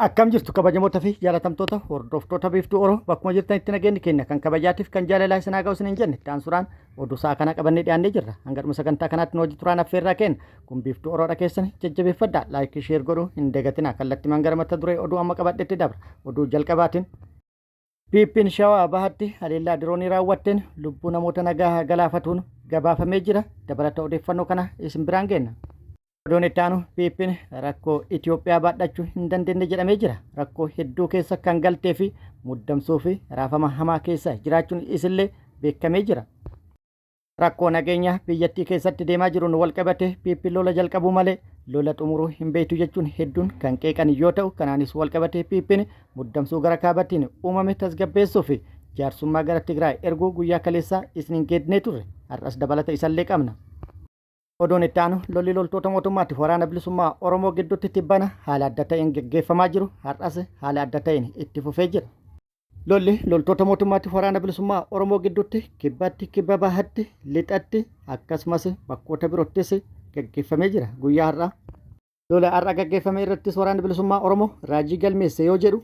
Akkam jirtu kabajamoota fi jaalatamtoota hordoftoota Biiftuu Oro bakkuma jirtanitti nageenyi keenya kan kabajaatiif kan jaalalaa isin haa ga'u isiniin jenne itti aansuudhaan oduu sa'a kana qabannee dhiyaannee jirra. Hanga dhuma sagantaa kanaatti nu wajji turaan affeerraa keenya kun Biiftuu Oroodha keessan jajjabeeffadhaa like share godhuu hin dagatinaa kallattimaan gara mata duree oduu amma qabadhetti dabra oduu jalqabaatiin. PPn Shawaa Bahatti haleellaa diroonii raawwatteen lubbuu namoota nagaa galaafatuun gabaafamee jira. Dabalata odeeffannoo kana isin biraan geenna. Oduun itti aanu PPn rakkoo Itoophiyaa baadhachuu hin dandeenye jedhamee jira. Rakkoo hedduu keessa kan galtee fi muddamsuu fi raafama hamaa keessa jiraachuun isillee beekamee jira. Rakkoo nageenyaa biyyattii keessatti deemaa jiruun walqabatee PPn lola jalqabuu malee lola xumuruu hin beektu jechuun hedduun kan qeeqan yoo ta'u kanaanis walqabatee PPn muddamsuu gara kaabatiin uumame tasgabbeessuu fi jaarsummaa gara Tigraay erguu guyyaa kaleessaa isiniin geednee turre. Har'as dabalata isallee qabna. Oduun itti aanu lolli loltoota mootummaatiif waraana bilisummaa Oromoo gidduutti tibbana haala adda ta'een geggeeffamaa jiru har'as haala adda ta'een itti fufee jira. Lolli loltoota mootummaatiif waraana bilisummaa Oromoo gidduutti kibbatti, kibba bahatti, lixatti akkasumas bakkoota biroottis geggeeffamee jira guyyaa har'aa. Lola har'a gaggeeffame irrattis waraanni bilisummaa Oromoo raajii galmeesse yoo jedhu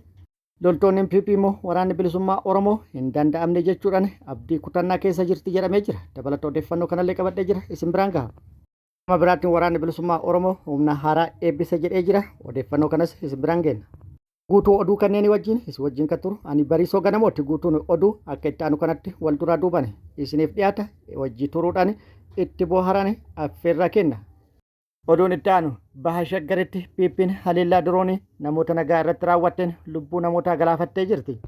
Loltoonni PP immoo waraanni bilisummaa Oromoo hin danda'amne jechuudhaan abdii kutannaa keessa jirti jedhamee jira. Dabalata odeeffannoo kanallee qabadhee jira isin biraan gaha. Gama biraatiin waraanni bilisummaa Oromoo humna haaraa eebbise jedhee jira. Odeeffannoo kanas isin biraan geenna. Guutuu oduu kanneenii wajjin isin wajjin kan turu ani Bariisoo Ganamooti. Guutuun oduu akka itti aanu kanatti wal duraa duubaan isiniif dhiyaata. Wajjii turuudhaan itti booharaan affeerraa kenna. Oduun itti aanu Baha Shaggaritti PPn haleellaa diroonii namoota nagaa irratti raawwatteen lubbuu namootaa galaafattee jirti.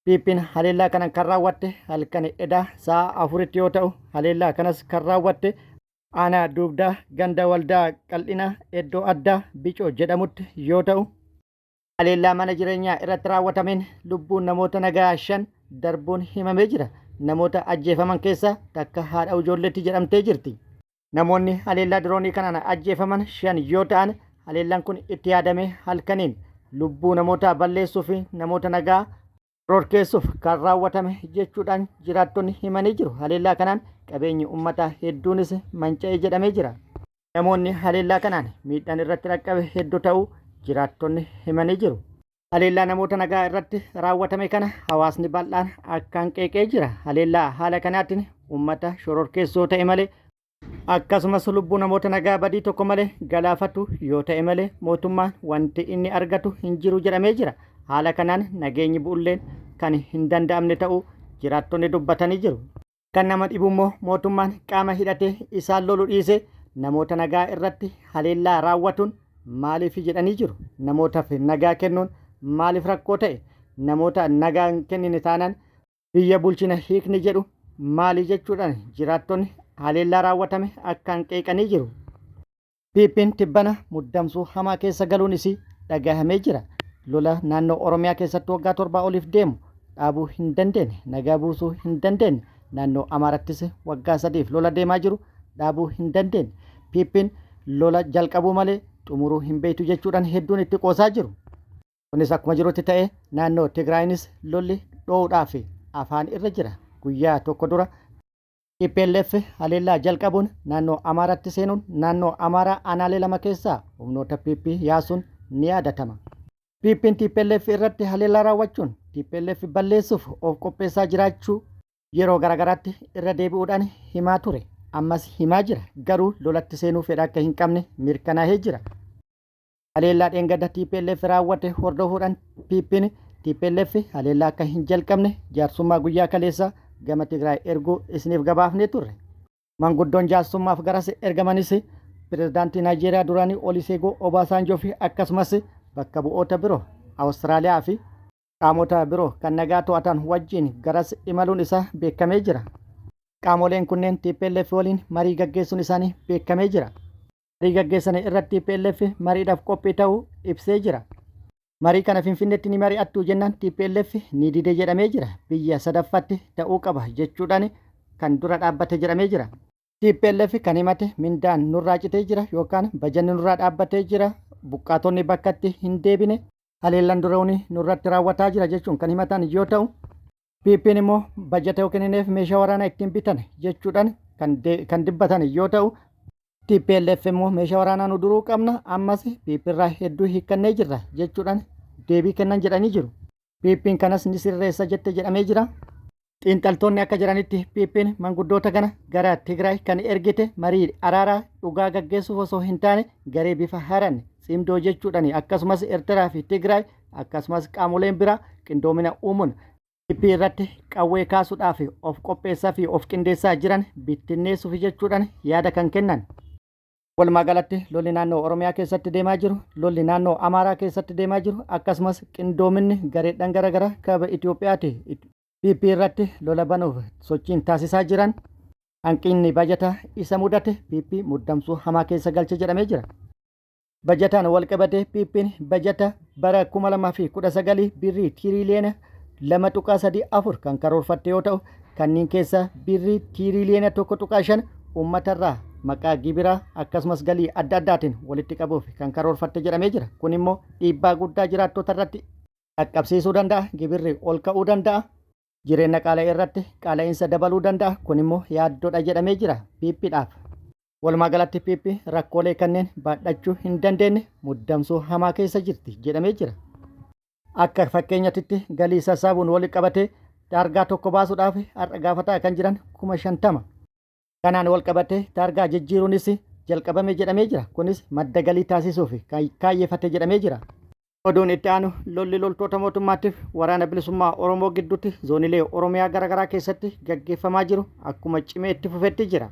PPn haleellaa kana kan raawwatte halkan edaa sa'a afuritti yoo ta'u haleellaa kanas kan raawwatte aanaa Duugdaa ganda Waldaa Qal'inaa iddoo addaa Bicoo jedhamutti yoo ta'u haleellaa mana jireenyaa irratti raawwatameen lubbuun namoota nagaa 5 darbuun himamee jira. Namoota ajjeefaman keessaa takka haadha ijoolleetti jedhamtee jirti. Namoonni haleellaa diroonii kanaan ajjeefaman 5 yoo ta'an, haleellaan kun itti yaadamee halkaniin lubbuu namootaa balleessuu fi namoota nagaa shororkeessuuf kan raawwatame jechuudhaan jiraattonni himanii jiru. Haleellaa kanaan qabeenyi uummataa hedduunis manca'e jedhamee jira. Namoonni haleellaa kanaan miidhaan irratti dhaqqabe hedduu ta'uu jiraattonni himanii jiru. Haleellaa namoota nagaa irratti raawwatame kana hawaasni bal'aan akkaan qeeqee jira. Haleellaa haala kanaatiin uummata shororkeessoo ta'e malee akkasumas lubbuu namoota nagaa badii tokko malee galaafatu yoo ta'e malee mootummaan wanti inni argatu hin jiru jedhamee jira. Haala kanaan nageenyi bu'ulleen kan hin danda'amne ta'uu jiraattonni dubbatanii jiru. Kan nama dhibu immoo mootummaan qaama hidhatee isaan lolu dhiisee namoota nagaa irratti haleellaa raawwatuun maaliif jedhanii jiru. Namootaaf nagaa kennuun maaliif rakkoo ta'e? Namoota nagaa hin kennine taanaan biyya bulchina hiikni jedhu maali jechuudhaan jiraattonni haleellaa raawwatame akkaan qeeqanii jiru. PPn tibbana muddamsuu hamaa keessa galuun isii dhagahamee jira. Lola naannoo Oromiyaa keessatti waggaa torbaa oliif deemu dhaabuu hin dandeenne, nagaa buusuu hin dandeenne, naannoo Amaarattis waggaa sadiif lola deemaa jiru dhaabuu hin dandeenne. PPn lola jalqabuu malee xumuruu hin beektu jechuudhaan hedduun itti qoosaa jiru. Kunis akkuma jirutti ta'ee naannoo Tigraayinis lolli dho'uudhaaf afaan irra jira. Guyyaa tokko dura Tplf haleellaa jalqabuun naannoo Amaaraatti seenuun naannoo Amaaraa aanaalee 2 keessaa humnoota PP yaasuun ni yaadatama. PPn tplf irratti haleellaa raawwachuun tplf balleessuuf of qopheessaa jiraachuu yeroo garaagaraatti irra deebi'uudhaan himaa ture. Ammas himaa jira. Garuu lolatti seenuu fedha akka hin qabne mirkanaa'ee jira. Haleellaa dheengadda tplf raawwate hordofuudhaan PPn tplf haleellaa akka hin jalqabne jaarsummaa guyyaa kaleessaa gama Tigraay erguu isiniif gabaafnee turre. Manguddoon jaarsummaaf garas ergamanis pirezidaantii Naayijeeriyaa duraanii Oliseegoo Obaasaanjoo fi akkasumas bakka bu'oota biroo Awustiraaliyaa fi qaamota biroo kan nagaa to'atan wajjin garas imaluun isaa beekamee jira. Qaamoleen kunneen tplf waliin marii gaggeessuun isaanii beekamee jira. Marii gaggeessane irratti tplf mariidhaaf qophii ta'uu ibsee jira. Marii kana Finfinneetti ni mari'attuu jennaan tplf ni dide jedhamee jira. Biyya sadaffaatti ta'uu qaba jechuudhaan kan dura dhaabbate jedhamee jira. Tplf kan himate mindaan nurraa citee jira yookaan bajanni nurraa dhaabbatee jira, buqqaatonni bakkatti hin deebine, haleellaan diroonii nurratti raawwataa jira jechuun kan himatan yoo ta'u, PPn immoo bajata yoo kennineef meeshaa waraanaa ittiin bitan jechuudhaan kan dubbatan yoo ta'u, TPLF immoo meeshaa waraanaa nu duruu qabna ammas PP irraa hedduu hiikkannee jirra jechuudhaan deebii kennan jedhanii jiru. PPn kanas ni sirreessa jette jedhamee jira. Xiinxaltoonni akka jedhanitti PPn manguddoota kana gara Tigraay kan ergite marii araaraa dhugaa gaggeessuuf osoo hin taane garee bifa haaraan Tsimdoo jechuudhaan akkasumas Ertiraa fi Tigraay akkasumas qaamoleen biraa qindoomina uumuun PP irratti qawwee kaasuudhaaf of qopheessaa fi of qindeessaa jiran bittinneessuuf jechuudhaan yaada kan kennan. Walumaa galatti lolli naannoo Oromiyaa keessatti deemaa jiru, lolli naannoo Amaaraa keessatti deemaa jiru akkasumas qindoominni gareedhaan gara gara kaaba Itoophiyaati PP irratti lola banuuf sochiin taasisaa jiran hanqinni bajataa isa mudate PP muddamsuu hamaa keessa galche jedhamee jira. Bajataan walqabatee PPn bajata bara 2019 birrii tiiriiliyoona 2.34 kan karoorfatte yoo ta'u, kanneen keessaa birrii tiiriiliyoona 1.5 uummatarraa maqaa gibiraa akkasumas galii adda addaatiin walitti qabuuf kan karoorfatte jedhamee jira. Kun immoo dhiibbaa guddaa jiraattota irratti dhaqqabsiisuu danda'a, gibirri ol ka'uu danda'a, jireenya qaala'e irratti qaala'iinsa dabaluu danda'a. Kun immoo yaaddoodha jedhamee jira PPdhaaf. Walumaa galatti PP rakkoolee kanneen baadhachuu hin dandeenye muddamsuu hamaa keessa jirti jedhamee jira. Akka fakkeenyatitti galii sassaabuun wal qabatee taargaa tokko baasuudhaaf har'a gaafataa kan jiran 50,000. Kanaan wal qabatee taargaa jijjiiruunis jalqabame jedhamee jira. Kunis madda galii taasisuuf kaayyeffate jedhamee jira. Oduun itti aanu lolli loltoota mootummaatiif waraana bilisummaa Oromoo gidduutti zoonilee Oromiyaa garaagaraa keessatti gaggeeffamaa jiru akkuma cimee itti fufetti jira.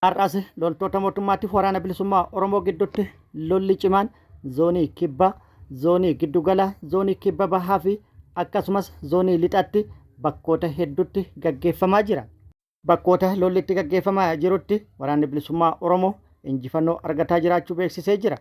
Har'as loltoota mootummaatiif waraana bilisummaa Oromoo gidduutti lolli cimaan zoonii kibbaa, zoonii giddugalaa, zoonii kibba bahaa fi akkasumas zoonii lixaatti bakkoota hedduutti gaggeeffamaa jira. Bakkoota lolli itti gaggeeffamaa jirutti waraanni bilisummaa Oromoo injifannoo argataa jiraachuu beeksisee jira.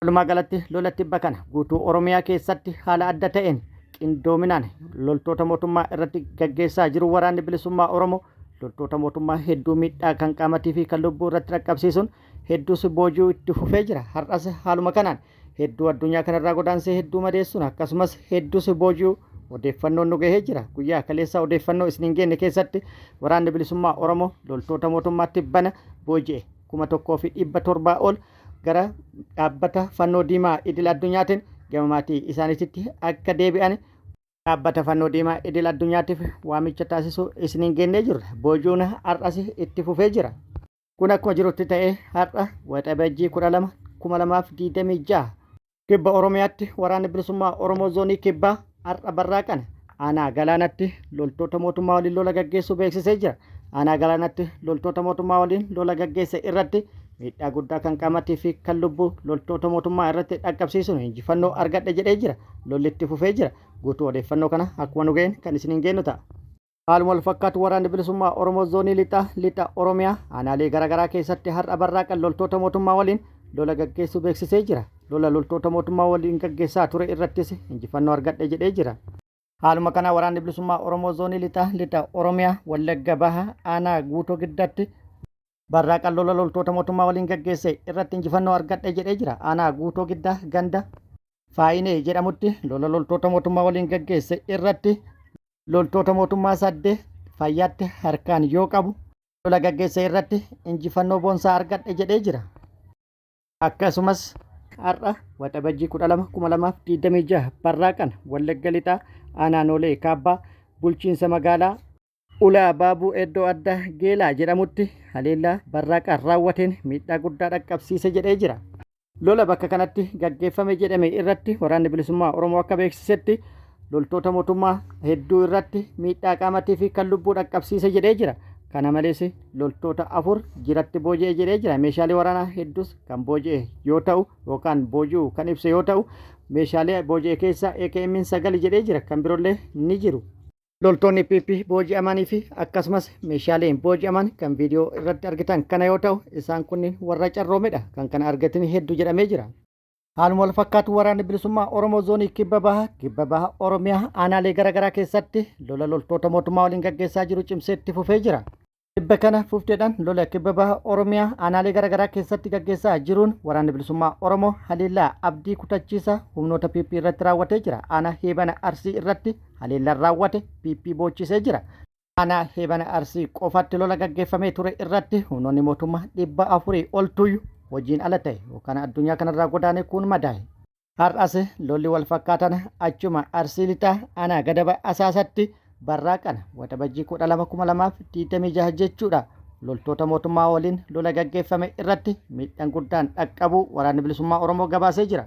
Walumaa galatti lola tibba kana guutuu Oromiyaa keessatti haala adda ta'een qindoominaan loltoota mootummaa irratti gaggeessaa jiru waraanni bilisummaa Oromoo loltoota mootummaa hedduu miidhaa kan qaamatii fi kan lubbuu irratti dhaqqabsiisuun hedduus booji'uu itti fufee jira. Har'as haaluma kanaan hedduu addunyaa kanarraa godaansee hedduu madeessuun akkasumas hedduus booji'uu odeeffannoon nu gahee jira. Guyyaa kaleessaa odeeffannoo isiniin geenne keessatti waraanni bilisummaa Oromoo loltoota mootummaatti bana booji'e 1700 ol gara dhaabbata fannoo diimaa idil addunyaatiin gama maatii isaaniititti akka deebi'an dhaabbata fannoo diimaa idil addunyaatiif waamicha taasisuu isiniin geennee jirra. Boojuun har'as itti fufee jira. Kun akkuma jirutti ta'ee har'a Waxabajjii 12 2026 Kibba Oromiyaatti Waraanni Bilisummaa Oromoo Zoonii Kibbaa har'a barraaqan aanaa Galaanatti loltoota mootummaa waliin lola gaggeessuu beeksisee jira. Aanaa Galaanatti loltoota mootummaa waliin lola gaggeesse irratti miidhaa guddaa kan qaamatii fi kan lubbuu loltoota mootummaa irratti dhaqqabsiisuun injifannoo argadhe jedhee jira. Lolli itti fufee jira. Guutuu odeeffannoo kana akkuma nu ga'een kan isiniin geennu ta'a. Haaluma wal fakkaatu Waraanni Bilisummaa Oromoo Zoonii Lixaa Lixa Oromiyaa aanaalee garaagaraa keessatti har'a barraaqan loltoota mootummaa waliin lola gaggeessuu beeksisee jira. Lola loltoota mootummaa waliin gaggeessaa ture irrattis injifannoo argadhe jedhee jira. Haaluma kanaa Waraanni Bilisummaa Oromoo Zoonii Lixaa Lixa Oromiyaa Wallagga Baha aanaa Guutoo Giddaatti barraaqan lola loltoota mootummaa waliin gaggeesse irratti injifannoo argadhe jedhee jira. Aanaa Guutoo Giddaa ganda Faayinee jedhamutti lola loltoota mootummaa waliin gaggeesse irratti loltoota mootummaa sadde fayyaatti harkaan yoo qabu lola gaggeesse irratti injifannoo boonsaa argadhe jedhee jira. Akkasumas har'a Waxabajjii 12, 2026 barraaqan Wallagga Lixaa aanaa Noolee Kaabbaa bulchiinsa magaalaa Ulaa Baabuu iddoo addaa Geelaa jedhamutti haleellaa barraaqaan raawwateen miidhaa guddaa dhaqqabsiise jedhee jira. Lola bakka kanatti gaggeeffame jedhame irratti waraanni bilisummaa Oromoo akka beeksisetti loltoota mootummaa hedduu irratti miidhaa qaamatii fi kan lubbuu dhaqqabsiise jedhee jira. Kana malees loltoota afur jiratti booji'e jedhee jira. Meeshaalee waraanaa hedduus kan booji'e yoo ta'u yookaan booji'u kan ibse yoo ta'u meeshaalee booji'e keessaa AKM'n sagali jedhee jira. Kan biroollee ni jiru. Loltoonni PP booji'amanii fi akkasumas meeshaaleen booji'aman kan viidiyoo irratti argitan kana yoo ta'u isaan kunniin warra carroomedha. Kan kana argatin hedduu jedhamee jira. Haaluma wal fakkaatu waraanni bilisummaa Oromoo zoonii kibba baha kibba baha Oromiyaa aanaalee garaagaraa keessatti lola loltoota mootummaa waliin gaggeessaa jiru cimsee itti fufee jira. Kibba kana fufteedhaan lola kibba baha Oromiyaa aanaalee garaagaraa keessatti gaggeessaa jiruun waraanni bilisummaa Oromoo haleellaa abdii kutachiisaa humnoota PP irratti raawwatee jira. Aanaa Heebana Arsii irratti haleellaan raawwate PP boochisee jira. Aanaa Heebana Arsii qofatti lola gaggeeffamee ture irratti humnoonni mootummaa 400 oltuyyuu hojiin ala ta'e yookaan addunyaa kanarraa godaane kun madaa'e. Har'as lolli wal fakkaatan achuma Arsii Lixaa aanaa Gadaba Asaasatti barraaqan Waxabajjii 12,2026 jechuudha. Loltoota mootummaa waliin lola gaggeeffame irratti miidhaan guddaan dhaqqabuu Waraanni Bilisummaa Oromoo gabaasee jira.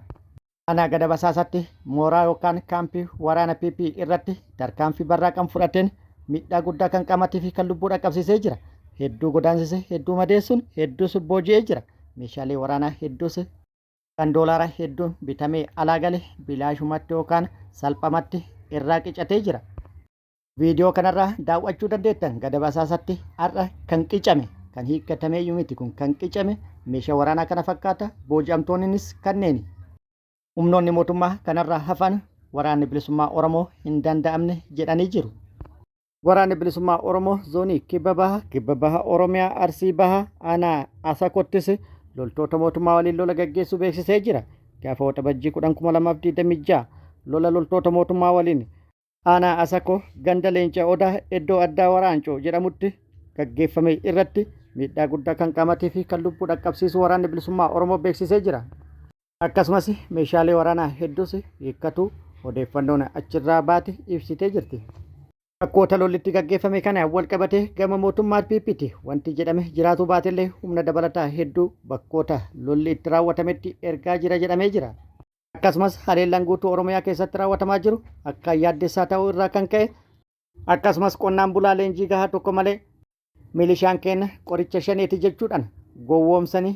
Aanaa Gadab Asaasatti mooraa yookaan kaampii waraana PP irratti tarkaanfii barraaqan fudhateen miidhaa guddaa kan qaamatii fi kan lubbuu dhaqqabsiisee jira. Hedduu godaansise, hedduu madeessuun, hedduus booji'ee jira. Meeshaalee waraanaa hedduus kan doolaara hedduun bitamee alaa gale bilaashumatti yookaan salphamatti irraa qicatee jira. Viidiyoo kanarraa daawwachuu dandeettan Gadab Asaasatti har'a kan qicame kan hiikkatameeyyuu miti kun kan qicame meeshaa waraanaa kana fakkaata booji'amtoonnis kanneeni. Humnoonni mootummaa kanarraa hafan waraanni bilisummaa Oromoo hin danda'amne jedhanii jiru. Waraanni Bilisummaa Oromoo Zoonii Kibba Baha, Kibba Baha Oromiyaa Arsii Baha Aanaa Asakottis loltoota mootummaa waliin lola gaggeessuu beeksisee jira. Gaafa Waxabajjii 10,2026 lola loltoota mootummaa waliin Aanaa Asakoo ganda Leenca Odaa iddoo addaa Waraancoo jedhamutti gaggeeffame irratti miidhaa guddaa kan qaamatii fi kan lubbuu dhaqqabsiisuu Waraanni Bilisummaa Oromoo beeksisee jira. Akkasumas meeshaalee waraanaa hedduus hiikkatuu odeeffannoon achirraa baate ibsitee jirti. Bakkoota lolli itti gaggeeffame kana wal qabatee gama mootummaa PPti wanti jedhame jiraatuu baatellee humna dabalataa hedduu bakkoota lolli itti raawwatametti ergaa jira jedhamee jira. Akkasumas haleellaan guutuu Oromiyaa keessatti raawwatamaa jiru akkaan yaaddessaa ta'uu irraa kan ka'e akkasumas qonnaan bulaa leenjii gahaa tokko malee milishaan keenya qoricha shaneeti jechuudhaan gowwoomsanii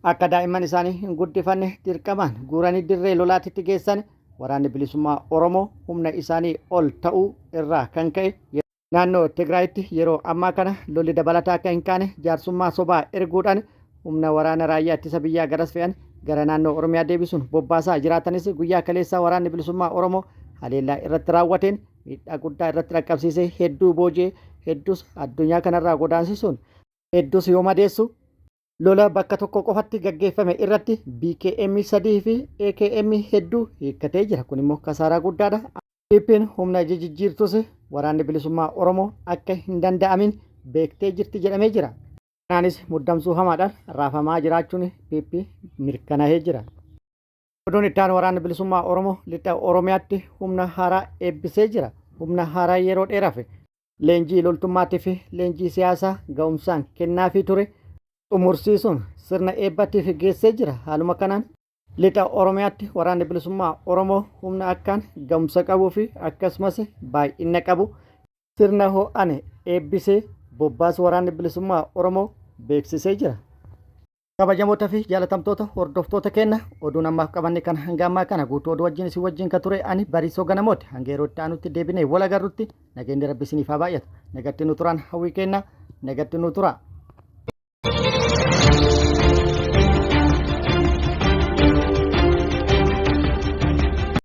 akka daa'imman isaanii hin guddifanne dirqamaan guuranii dirree lolaatitti geessan waraanni bilisummaa Oromoo humna isaanii ol ta'uu irraa kan ka'e naannoo Tigraayitti yeroo ammaa kana lolli dabalataa akka hin kaane jaarsummaa sobaa erguudhaan humna waraana raayyaa ittisa biyyaa garas fe'an gara naannoo Oromiyaa deebisuun bobbaasaa jiraatanis guyyaa kaleessaa waraanni bilisummaa Oromoo haleellaa irratti raawwateen miidhaa guddaa irratti dhaqqabsiisee hedduu booji'ee hedduus addunyaa kanarraa godaansisuun hedduus yoo madeessu Lola bakka tokko qofatti gaggeeffame irratti BKM 3 fi AKM hedduu hiikkatee jira. Kun immoo kasaaraa guddaadha. PPn humna jijjiirtus waraanni bilisummaa Oromoo akka hin danda'amin beektee jirti jedhamee jira. Kanaanis muddamsuu hamaadhaan raafamaa jiraachuun PP mirkanaa'ee jira. Oduun itti aanu waraanni bilisummaa Oromoo lixa Oromiyaatti humna haaraa eebbisee jira. Humna haaraa yeroo dheeraaf leenjii loltummaatii fi leenjii siyaasaa ga'umsaan kennaafii ture xumursiisuun sirna eebbatiif geessee jira. Haaluma kanaan lixa Oromiyaatti waraanni bilisummaa Oromoo humna akkaan ga'umsa qabuu fi akkasumas baay'ina qabu sirna ho'aan eebbisee bobbaas waraanni bilisummaa Oromoo beeksisee jira. Kabajamoota fi jaalatamtoota hordoftoota keenna oduun ammaaf qabanne kan hanga ammaa kana guutuu oduu wajjin isin wajjin ka ture ani Bariisoo Ganamooti. Hanga yeroo itti aanutti deebinee wal agarrutti nageenyi Rabbi isiniif haa baay'atu. Nagatti nu turaan hawwii keenna nagatti nu tura.